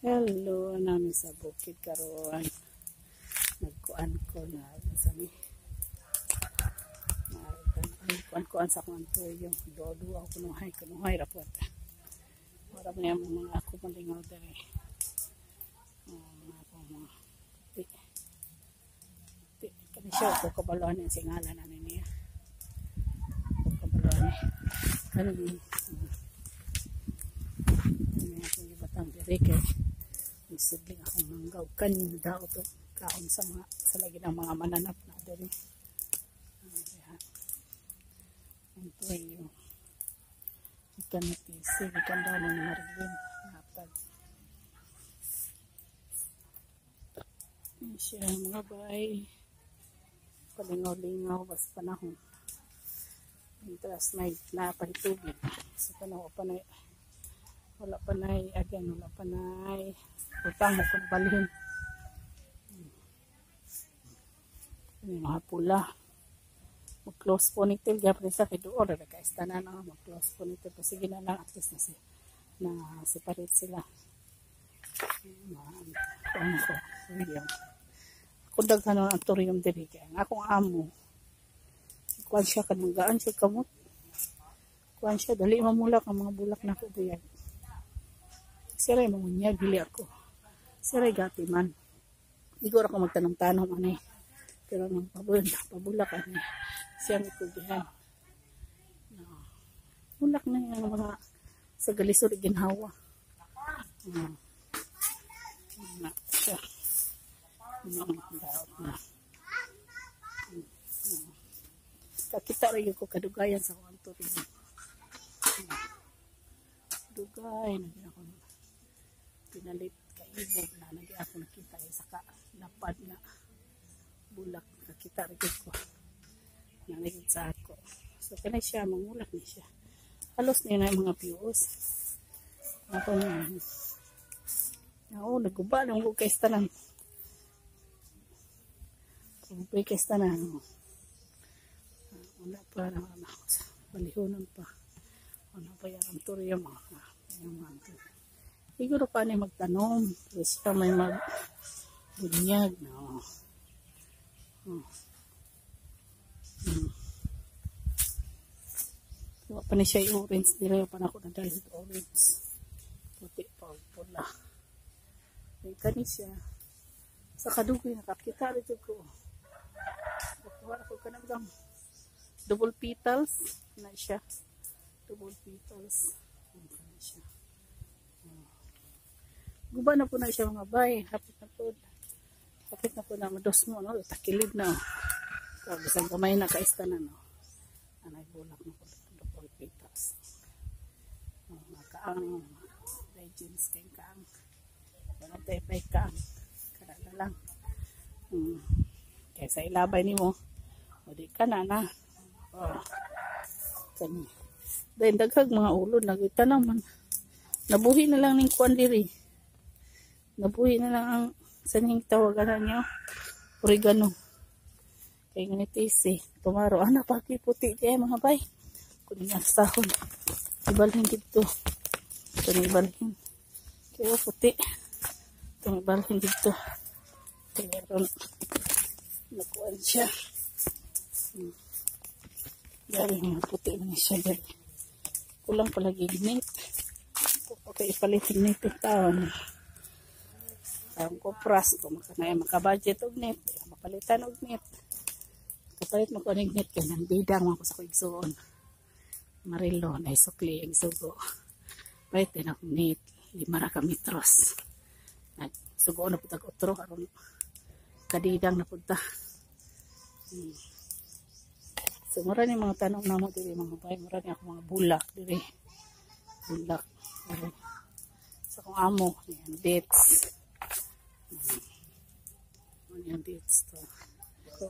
Hello, nami sa bukid karon. Nagkuan ko na sa ni. Nagkuan-kuan sa akong tuyo. Duwa-duwa ako kunuhay, kunuhay rapot. Wala man yung mga ako malingaw dere. Oh, mga ako mga puti. Puti. Kani siya ko kabaloan ang singalan ani niya. Ko kabaloan ni. Kani ni akong gibatang dere kay may sidling akong mangga ug kanin daw to kaon sa mga sa lagi ng mga mananap na dere. Diha. Ang tuyo. Ikan ni tisi, ikan daw ng Marilyn. Hatag. Yan siya mga bay. Palingaw-lingaw bas panahon. Mientras may napahitubig. Sa panahon pa na wala pa na again, wala pa na utang mo kung balhin. Ini mga pula. Mag-close ponytail gyapon sa kay duol ra kay tanan na mag-close ponytail pa sige na lang at least na si na separate sila. Ano ko, thorium. Ako daghan ang thorium diri kay ang akong amo. Kuan siya kanang gaan siya kamot. Kuan siya dali mamulak ang mga bulak nako buyag. Siya ray mangunyag dili ako. Siya ray gati man. Igor ako magtanom-tanom ani. Pero nang pabulak ani siya ang ikugihan. No. Bulak na yung mga sa galisod ginhawa. Na siya. Ano daot na. Kakita rin ko kadugayan sa akong rin. Dugay na din ako pinalit kaibog na nagi ako nakita sa ka lapad na bulak kakita rin ko nalagid sa ako. So kanay siya mangulak ni siya. Halos niya na yung mga views. Ako na. Oo, naguba lang ko kay tanan. Ugay kay tanan. Wala pa na ako sa balihonon pa. Wala pa yung anturyo mga yung mga anturyo. Siguro pa ni magtanom. Kasi siya may magbunyag. No. Oh. Wa pa ni siya yung orange. Dili pa na ako nadalhin orange. Puti pa o pula. Ay, kani siya. Sa kadugoy nakakita rin ko. Nakuha ako kanang double petals na siya. Double petals. Ayan, kani siya. Oh. Guba na po na siya mga bay. Hapit na po. Hapit na po na mados mo. No? Takilid na. Oh. Bisan gamay na kaista na. No? Anay bulak na po. Double petals. Oh, mga kaang. Legends kay kaang. Wala tayo pa kaang. Kada na lang. Kaysa ilabay nimo. O di ka na na. Oh. Kani. Dahil daghag mga ulo nagita naman. Nabuhi na lang ning kuan diri. Nabuhi na lang ang sa ning tawagan na niyo. Oregano. Kay nganit si tumaro ana paki puti kay mga bay. Kunin ang sahon. Ibalhin dito. Kunin ibalhin. Kaya puti. Itong ibalhin dito. Kaya ron nakuan siya. Dari mga puti na siya dari. Kulang pala net. Okay, ipalit net yung taon. Ang kopras kung makanay makabudget og net, mapalitan og net. Kapalit mo ko og net kay nang bidang man ko sa igsuon. Marilo na isukli ang sugo. Palit din akong net, 5 ra ka metros. Nagsugo na pud tag otro aron kadidang na pud ta. So mura ni mga tanong namo diri mga bay, mura ni ako mga bulak diri. Bulak. Diri. Sa akong amo, yan, dates. Ano yung dates to? So,